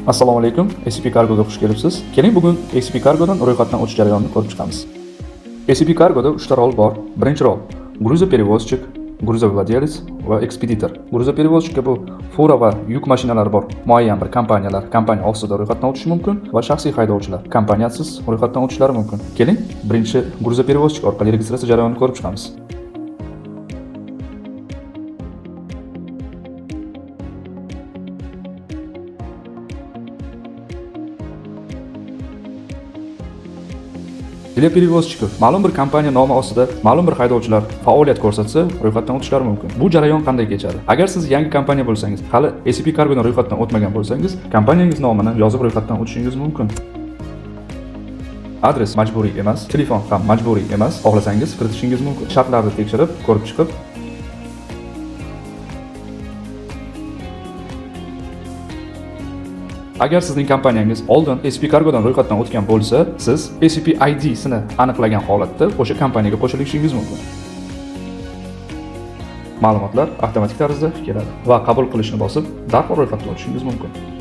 Assalomu alaykum, ACP Cargo'ga xush kelibsiz. Keling, bugun ACP Cargo'dan ro'yxatdan o'tish jarayonini ko'rib chiqamiz. ACP Cargo'da 3 ta rol bor. Birinchi rol грузоперевозчик, грузовладелец va ekspeditor. Грузоперевозчик ga bu fura va yuk mashinalari bor muayyan bir kompaniyalar kompaniya ostida ro'yxatdan o'tishi mumkin va shaxsiy haydovchilar kompaniyasiz ro'yxatdan o'tishlari mumkin. Keling, birinchi грузоперевозчик orqali registratsiya jarayonini ko'rib chiqamiz. Для перевозчиков ma'lum bir kompaniya nomi ostida ma'lum bir haydovchilar faoliyat ko'rsatsa, ro'yxatdan o'tishlari mumkin. Bu jarayon qanday kechadi? Agar siz yangi kompaniya bo'lsangiz, hali ACP Cargo'dan ro'yxatdan o'tmagan bo'lsangiz, kompaniyangiz nomini yozib ro'yxatdan o'tishingiz mumkin. Adres majburiy emas, telefon ham majburiy emas, xohlasangiz kiritishingiz mumkin. Shartlarni tekshirib, ko'rib chiqib, agar sizning kompaniyangiz oldin ACP Cargo'dan ro'yxatdan o'tgan bo'lsa, siz ACP ID-sini aniqlagan holatda o'sha kompaniyaga qo'shilishingiz mumkin. Ma'lumotlar avtomatik tarzda keladi va qabul qilishni bosib, darhol ro'yxatdan o'tishingiz mumkin.